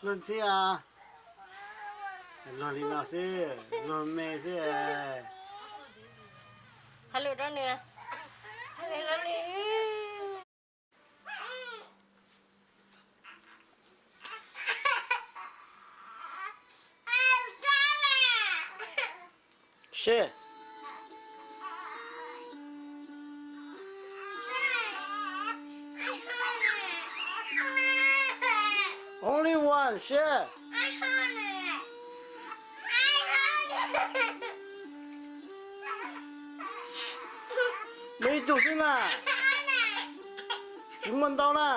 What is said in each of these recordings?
Luag ntxhi, luag li no xwb, luag me xwb. Hais lus rau nws, hais lus rau nws. Seb. Only one, seb. Muaj ib tug xwb na. Tsis muaj ntau na.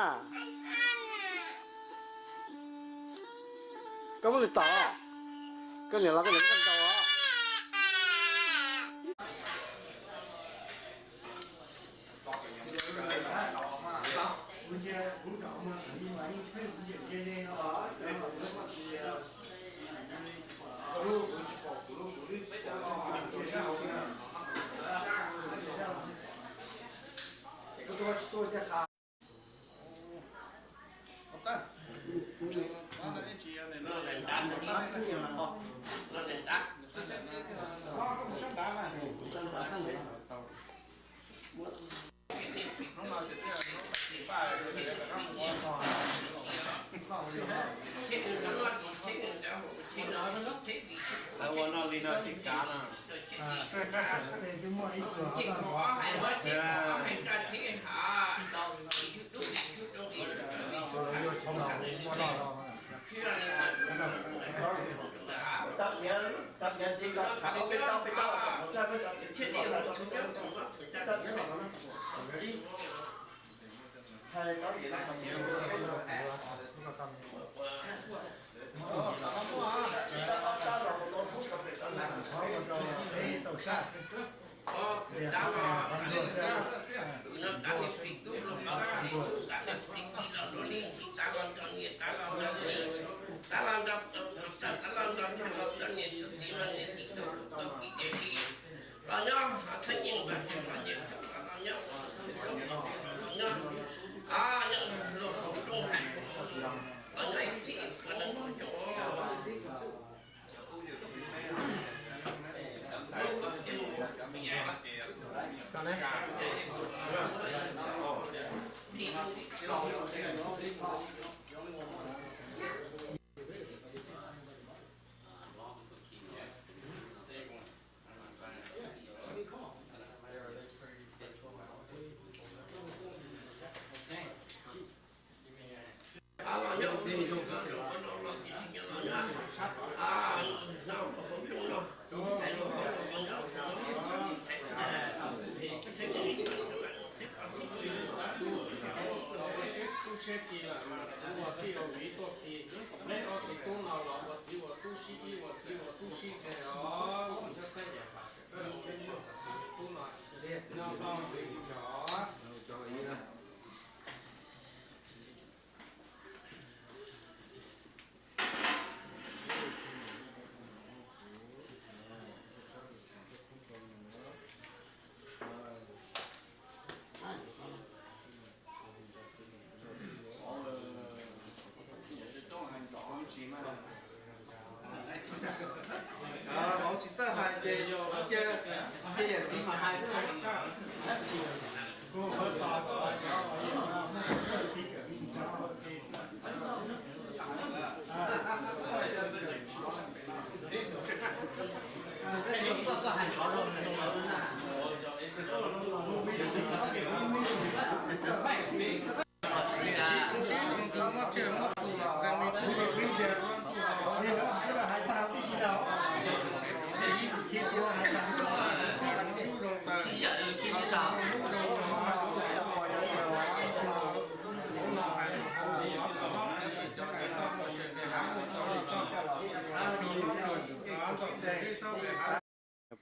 Koj muab nws tom. Koj niam los koj niam muab ntaus os. Ua no li no ces kav no. Tub siab ci lawm mas kuv ua tij ua viv tuaj khi, neb ob txiv tub no los ua txiv ua tub sib ib ua txiv ua tub sib ze os, ua nyob txheeb yam fam sawv daws tub no nyob hlob li os. Vauv tsis txawj hais ces yog cia yawm txiv mas hais xwb.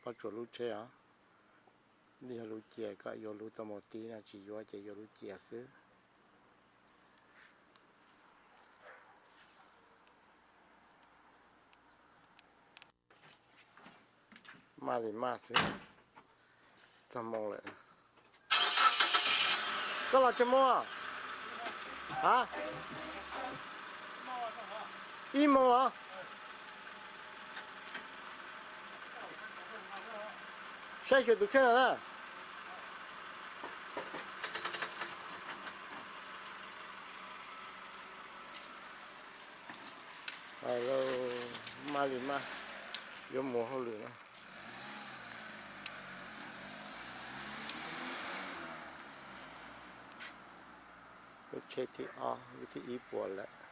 Pob tsuas lub tsheb os, nws yog lub cias kom yuav lub tau mus tib no, tsis yuav ces yuav lub cias xwb. Maj li maj xwb. Txog moo lawm. Koj los tsis muaj? A, Ib moos los? Saib xyuas tus kheej na. Maj li maj, yuav mus hauj lwm na. Lub tsheb thib ob, lub thib ib puas lawm.